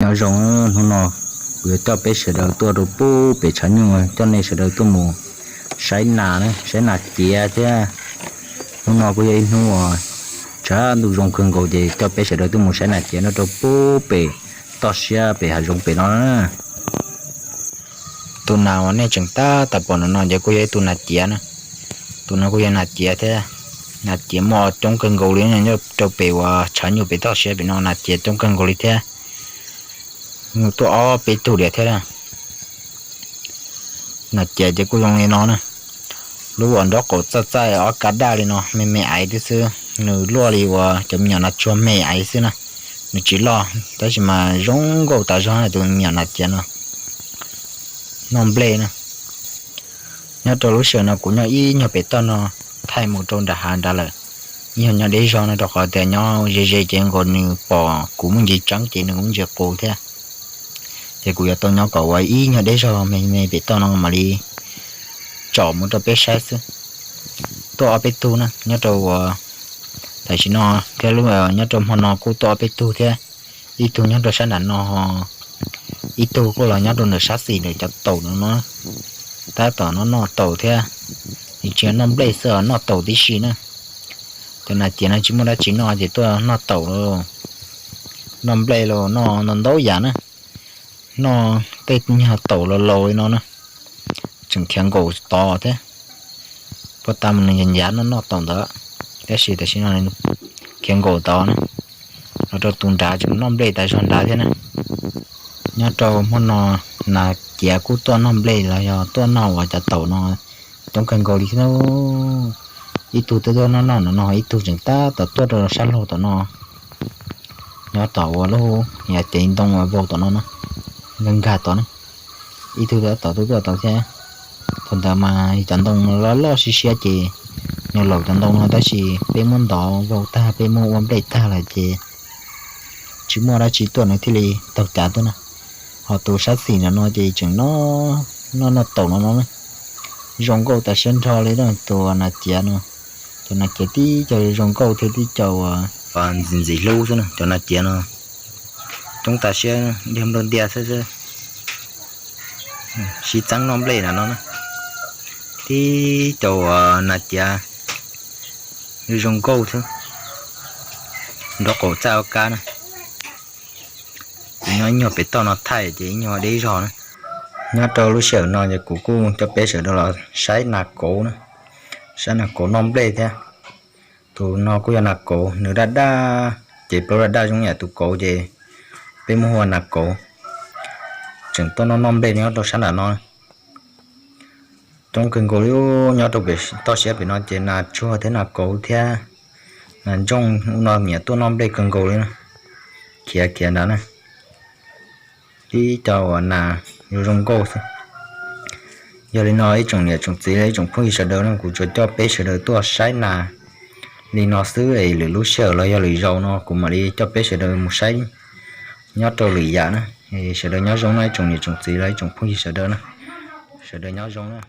Nyob zoo, hnub no kuv yuav coj peb sawv daws tuaj rau pub pem tshav nyuj, coj nej sawv daws tuaj mus saib nas, saib nas ciav thiab. Hnub no kuj yog ib hnub uas tshav ntuj zoo kawg nkaus ces coj peb sawv daws tuaj mus saib nas ciav no rau pub pem toj siab pem hav zoov pem no. Tus nas uas nej tseem tab tom pom no ces kuj yog ib tug nas ciav na. Tus no kuj yog nas ciav thiab. Nas ciav muaj coob kawg nkaus li, nyob rau pem uas tshav nyuj pem toj siab pem no nas ciav coob kawg nkaus li thiab. Tuaj ob peb tug diam thiab. Nas ciav ces kuj zoo li no na. Lub uas nraub qaum txaij txaij ob kab daj li no me me aiv tib xwb, nws luaj li uas cov me nyuam nas tsuag me aiv xwb na. Nws tsis loj tab sis mas zoo nkauj tas zog tus me nyuam nas ciav no. Noj nplej na. Nyob rau lub sij hawm no kuv nyob ib nyuag pem toj no thaij mus rau nram hav nrad lawm. Ib nyuag nyob deb zog no rau qhov tias nyob ze ze ces nkaus nws pom kuv muaj ntsis tseeb ces nws muaj ntsis qus thiab. Ces kuv yuav tau nyob kom ua ib nyuag deb zog me me pem toj no mam li tsom mus rau peb saib xwb. Tuaj ob peb tug na, nyob rau uas tam sim no thiab nyob rau hmo no kuj tuaj ob peb tug thiab. Ib tug nyob rau sab nram no, ib tug kuj los nyob rau nram sab xis nram cov taum no no. Tab tom noj noj taum thiab. Tsis yog noj nplej xwb os, noj taum tib si na. Cov nas ciav no tsis muaj dab tsi noj ces tuaj noj taum los, noj nplej los, noj ntau ntau yam na. Noj tej nyuag taum los laus li no na, tseem khiav nkaum tod thiab. Puag ta mus nws ncav ncav noj noj taum ntawd, tab sis tam sim no khiav nkaum tod na. Los rau tus nrad tseem noj nplej tas zog nrad thiab na. Nyob rau hmo no nas ciav kuj tuaj noj nplej los yog tuaj noj uas cov taum no coob kawg nkaus li thiab. Ib tug twb tuaj noj noj no no, ib tug tseem tab tom tuaj rau sab laug tom no. Nyob tom uas lub yam cev ntoo uas vau tom no na, nkag nkag tod na. Ib tug tab tom tuaj tuaj tod thiab. Thaum ntawd mas cov ntoo loj loj siab siab ces nws laum cov ntoo no tab sis peb muab ntov vau tag, peb muab ua nplej tag lawm ces tsis muaj dab tsi tuaj nws thiaj li taug cav tuaj na. Ho tus sab xis ntawm no ces tseem noj noj taum no no na. Zoo nkauj tas siab nrho li tus nas ciav no. Cov nas ciav tib co zoo nkauj thiab tib co ntxim ntxim hlub xwb na. Cov nas ciav no coob tas siab, ntiag nplauj ntiag xwb xwb. Sib txeeb noj nplej na no na. Tib co uas nas ciav zoo nkauj xwb, nraub qaum txaij ob kab na. Kuv nyob ib nyuag pem toj no thaij ces ib nyuag deb zog na. Nyob rau lub sij hawm no ces kuv kuj coj peb sawv daws los saib nas kauv na, saib nas kauv noj nplej thiab. Tus no kuj yog nas kauv, nws daj daj, ces plaub daj daj zoo yam tus kauv ces peb muab hu ua nas kauv. Tseem tuaj noj noj nplej nyob rau sab nram no. Coob kawg nkaus li, nyob rau pem toj siab pem no ces nas tsuag thiab nas kauv thiab nas ntsooj ub no nyiam tuaj noj nplej kawg nkaus li na. Khiav khiav ntawd na, tib co uas nas zoo zoo nkauj xwb. Yog li no ib tsoom niam tsoom txiv los ib tsoom phooj ywg sawv daws no, kuv tsuas coj peb sawv daws tuaj saib nas li no xwb es lwm lub sij hawm los yog lwm zaus no kuv mam li coj peb sawv daws mus saib nyob rau lwm yam na. Sawv daws nyob zoo no ib tsoom niam tsoom txiv los ib tsoom phooj ywg sawv daws na, sawv daws nyob zoo na.